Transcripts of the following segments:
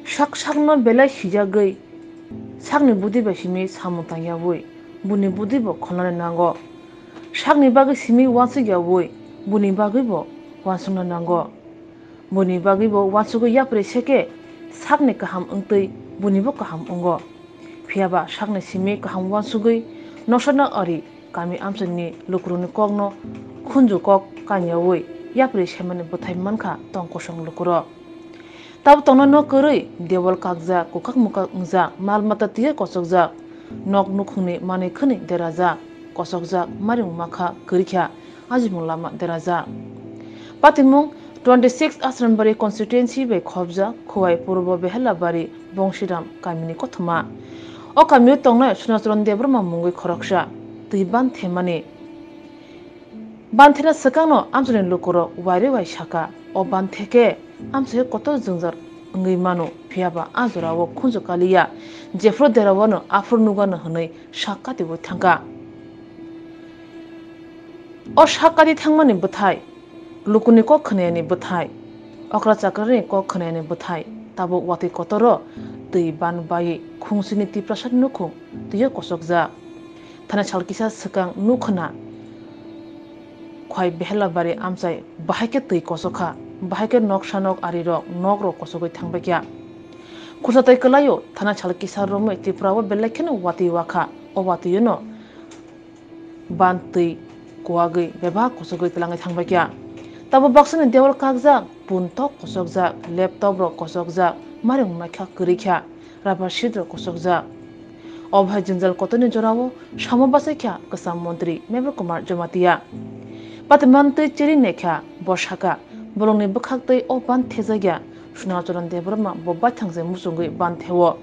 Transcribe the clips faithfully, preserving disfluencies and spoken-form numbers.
Sak sakno belai sijagwi sakni budi bai simi samung tangyawi buni budi bo kholnani nango. Sakni bagwi simi uansuk yawi buni bagwi bo uansukna nango. Buni bagwi bo uansugwi yapri seke sakni kaham wngtwi buni bo kaham wngo. Phiyaba sakni simi kaham uansugwi nosana ari kami amchaini lukurokni kokno khunju kok kanyawi yapri semani bwthai mankha tong kosong lukurok. Tabuk tongnai nok kwrwi, dewal kakjak, kwkak mwkak wngjak, mal mata twiwi kochokjak, nok nukhungni manwi khwnwi derajak, kochokjak, marimung makha kwrwikha, ajimung lama derajak. Patimung twenty six Asrambari constituency bai khopjak Khowai Purbo Behelabari Bongshiram kamini kothoma. O kamio tongnai Sunacharan Debbarma mungwi khoroksa twi ban themani. Ban thena swkangno amchaini lukurok wairwi wai saka, o ban theke amchai kotor jwngjal wngwi mano, phiyaba a jorao khunju kaliya, jephru derawano aphuru nugano hwnwi sak katiwi thangkha. O sak kati thangmani bwthai, lukuni kok khwnayani bwthai, okra chakrani kok khwnayani bwthai, tabuk watwi kotoro twi ban bai khungsini Tiprasa nukhung twiwi kochokjak. Thani sal kisa swkang nuk khna Khowai Behelabari amchai bahai khe twi kochokha, bahai khe noksa nok arirok nokrok kochogwi thangbaikha. Khursa tei kwlaio thani sal kisa romwi Tripura o belai kheno watwi wakha, o watwino ban twi kuwagwi bebak kuchugwi twlangwi thangbaikha. Tabuk baksani dewal kakjak, pun tok kochokjak, laptop rok kochokjak, marimung maikha kwrwikha, rubber sheet rok kochokjak. O bahai jwngjal kotorni jorao samo bachaikha kwcham montri Mevar Kumar Jamatia. Patimani twi chiri naikha, bo saka, bolongni bwkhak twi o ban thejakya, Sunacharan Debbarma bo baithang je muchungwi ban theo.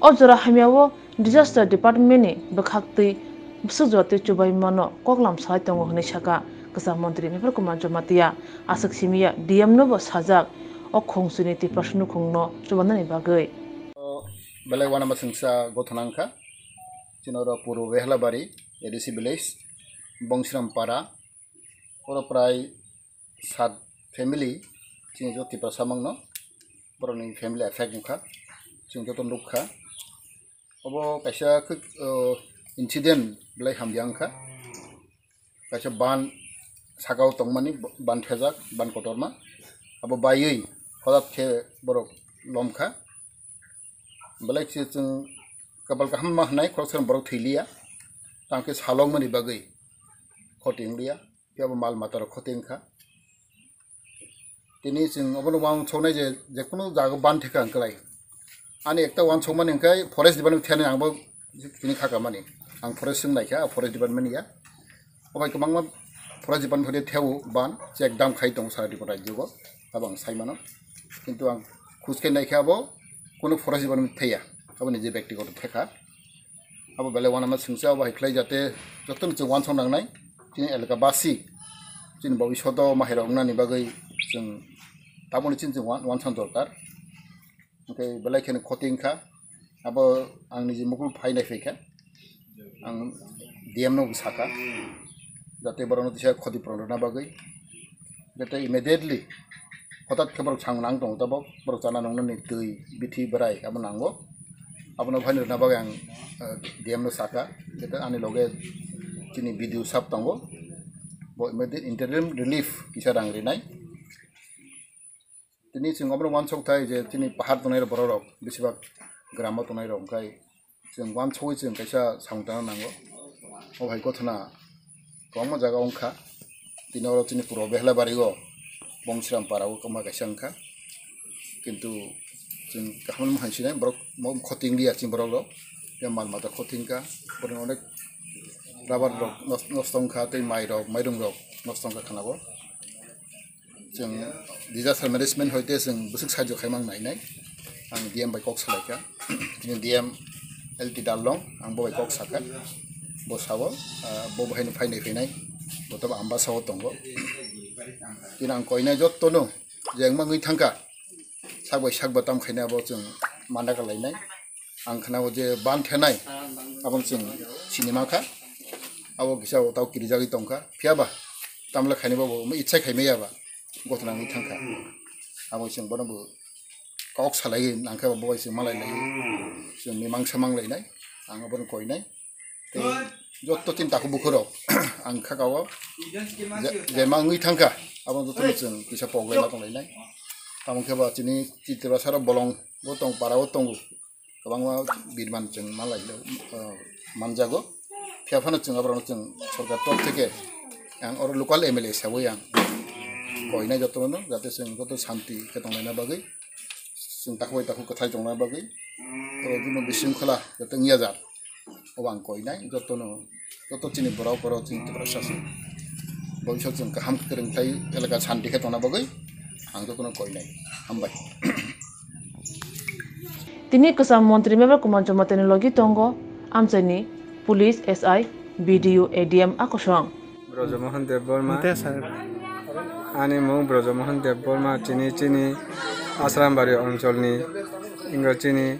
O jora hamyao Disaster Department ni bwkhak twi bwswk jora twi chubaimano koklam salai tongo hwnwi saka kwcham montri Mevar Kumar Jamatia. Aswk simiya D M no bo sajak o khungsini Tiprasa nukhungno chubanani bagwi. Belai uanama chwngsa gothona wngkha. Chini oro Purbo Behelabari, A D C village, Bongshiram Para, oro prai sat family, chini joto Tiprasa mangno, borokni family affect wngkha, chwng joto nukha. Obo kaisa khe, o, incident belai hamya wngkha. Kaisa ban sakao tongmani, ban thejak, ban kotorma. Abo baiwi hodat khe borok lomkha. Belai khe chwng kapal kaham ma hwnai, khoroksa borok thwiliya. Tang khe salokmani bagwi khoti wngliya. Phiya bo mal mata rok khoti wngkha. Tini chwng obono uansuknai je, je kunu jaga ban theka wng kwlai. Ani ekta uansukmani hwnkhe forest department thani ang bo tini kha kamani. Ang forest swng naikha, forest department ya. Obai kwbangma forest department phai theo ban check dam khai tongo sara Tripura rajyo go. Abo ang sai mano. Kintu ang khus khe naikha abo kunu forest department thaya. Abo nije byaktigoto theka. Abo belai uanama chwngsa, abo hai khlai jate jotono chwng uansuk nangnai. Chini elaka basi, chini bobishoto mahairok wngnani bagwi chwng tabukni chini chwng uan-, uansuk dorkar. Hwnkhe belai kheno khoti wngkha. Abo ang niji mukul phai nai phaikha. Ang D M no sakha. Jate borokno kisa khoti puron rwna bagwi. Jate immediately hotat khe borok samung nang tongo tabok, borok chana nungnani twi, bithi, bwrai abo nango. Abono phaini rwna bagwi ang, eh, D M no sakha. Jate ani loge chini B D O sab tongo. Bo immediate interim relief kisa rang rinai. Tini chwng obono uansuk thai je chini pahar tongnai borok rok, besibak gramo tongnai rok, hwnkhe chwng uansugwi chwng kaisa samung tangna nango. O hai gothona kwbangma jaga wngkha. Tini oro chini Purbo Behelabari o Bongshiram para o kwma kaisa wngkha. Kintu chwng kaham hai sinai borok mo khoti wngya chini borok rok. Ya mal mata khoti wngkha. Borok onek rubber rok nos-, nosto wngkha tei mai rok, mairung rok nosto wngkha khana o. Chwng disaster management hoite chwng bwswk sahajyo khaimang nainai. Ang D M bai kok salaikha. Chini D M L T Darlong, ang bo bai kok sakha. Bo sao, ah, bo bahaino phainai phainai. Bo tabo Ambasa o tongo. Tini ang koinai jottono je wngma wngwi thangkha. Sak bai sak bo tam khainai abo chwng manda kalainai. Ang khna o je ban thenai, abo chwng sinima kha. Abo kisa o tau kirijagwi tongkha. Phiya ba tamle khainai bo bo itsa khaimaya ba. Gothona wngwi thangkha. Abo chwng bono bo kok salai nangkhe bo bai se malai lai. Chwng mimang samang lainai, ang abono koinai. Tei jotto chini takhuk bukhurok ang kha kao je, je mangwi thangkha, abo jotono chwng kisa pok laina tong lainai. Tamo khe ba chini Tiprasa rok bolong bo tong, para o tongo, kwbangma birman chwng malai, ah, manjago. Phiya phano chwng aborokno chwng sorkar tok theke ang oro local M L A sawi ang koinai jotono, jate chwng joto santi khe tong laina bagwi, chwng takhuk bai takhuk kwthai tongna bagwi, oro jono bisingkhola jate wngya jar. Obo ang koinai jotono, joto chini borok oro chini Tiprasa se. Boisok chwng kaham kwrwng khlai elaka santi khe tongna bagwi ang jotono koinai. Hambai. Tini kwcham montri Mevar Kumar Jamatia ni logi tongo amchaini police, S I, B D O, A D M a kosong. Brojomohon Debbarma. Mate sir. Ani mung Brojomohon Debbarma, chini, chini Asrambari oncholni, ingo chini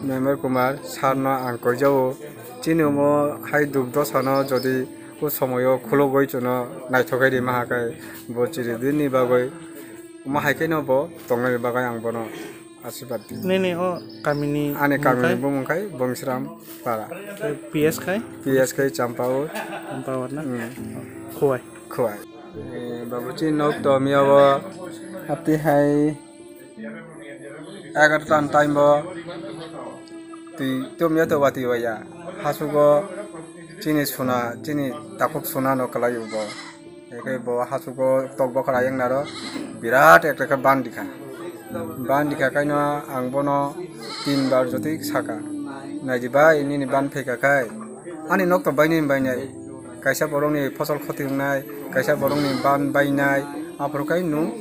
Member Kumar sir no ang koijao. Chini omo hai duk dosano jodi o somoyo khulugwi chuno naithokgwi rima hakai bo chiri dinni bagwi. Omo hai khe no bo tongnani bagwi ang bono asirwad di. Nini o kamini ani kamini bumung khai Bongsram Para. P S khai? P S khai Champaur. Champaur na? Hmm. Khowai. Khowai. Eh, babuchi nok to miya bo ati hai egarota ni time bo twi to miya to wati waya. Hasugo chini suna, chini takhuk suna no kalai ubo. Eke bo hasugo tok bokra yang naro birat ekta khe ban dikha. Ban dikha kaino ang bono tin bar jotoi saka. Naidi bai nini ban phaikha khai ani nok to bainai bainai. Kaisa borokni phosol khoti wngnai, kaisa borokni ban bainai. Aphuru kai nwng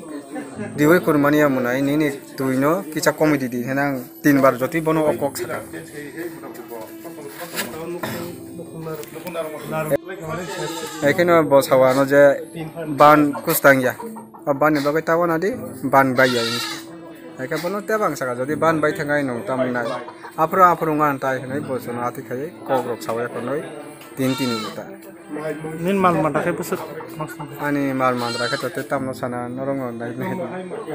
diwi kurmani ya mwnai nini twi no kisa komoi di di hinang. Tin bar jotwi bono o kok saka. Ekheno bo sawano je ban kustang ya. O ban ni bagwi ta wana di ban bai ya. Ekhe bono tebang saka jodi ban bai thangai nung tamung nai. Aphuru aphuru ngan tai hinwi bo sono ati khai kok rok sawi ya konoi tin tin ta. Nini mal mata khe bwswk ma swngo? Ani mal mata khe tote tamno sana norok no nai nai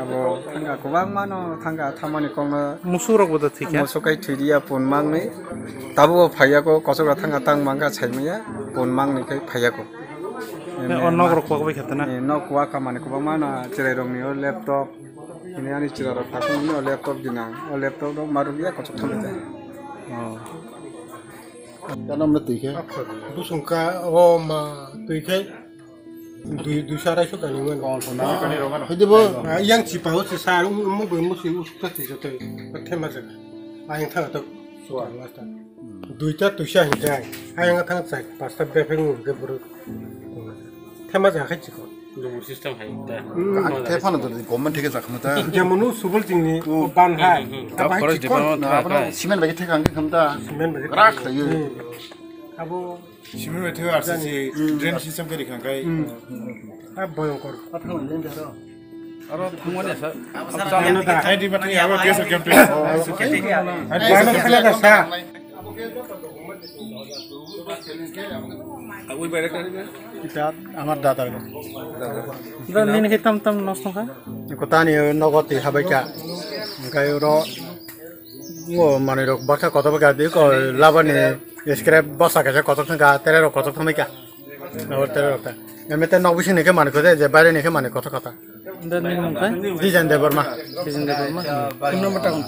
abo thangka kwbangma no thangka thamani kokno. Musuk rok bo da thikya? Musuk kai thwidiya pun mangni tabuk phaiya ko kosok rok thangka tang mangka saimaya pun mangni kai phaiya ko. O nok rok kok bai khe tana? Nok kwa kamani kwbangma no cherai rok ni o laptop ini ani chwla rok thakmani o laptop dinang o laptop rok maruk ya kosok thangka. Kanom na twi khe? Busung ka o ma twi khe dui dui sarai so kani man. Hoi de bo. Yang chi pa o chi sa mo bo mo si usuk ta chi joto. Thema jaga. Ayang thang to. Dui ta twi sa hin jai. Ayang thang chai. Pasta be pheng ke buru. Thema jaga khai chi ko. Lubu system hai ta. Thai phano to government theke jakma ta. Jemon u subul chingni ban hai. Abo hai chikon. Na abo cement bai theka ang khamta. Cement bai. Rak khayo. Abo cement bai theka arsa si drain system kari khang kai. Abo boyongkor. Aro thangmani sa. Hai di bati abo gas camp. Hai di gas camp. Ita amar dadar. Da nini khe tam tam nosto kha? Kotani nogo twi habai kha. Hingkai oro ngo manwi rok baksa kotor kha di ko labani scrap bosa kaisa kotor thang kha tere rok kotor thang kha. Abo tere rok ta. Emete nok bising ni khe manwi kho je baire ni khe manwi kotor kha ta. Da nini mung kha? Dijen Debbarma. Dijen Debbarma. Phone number ta.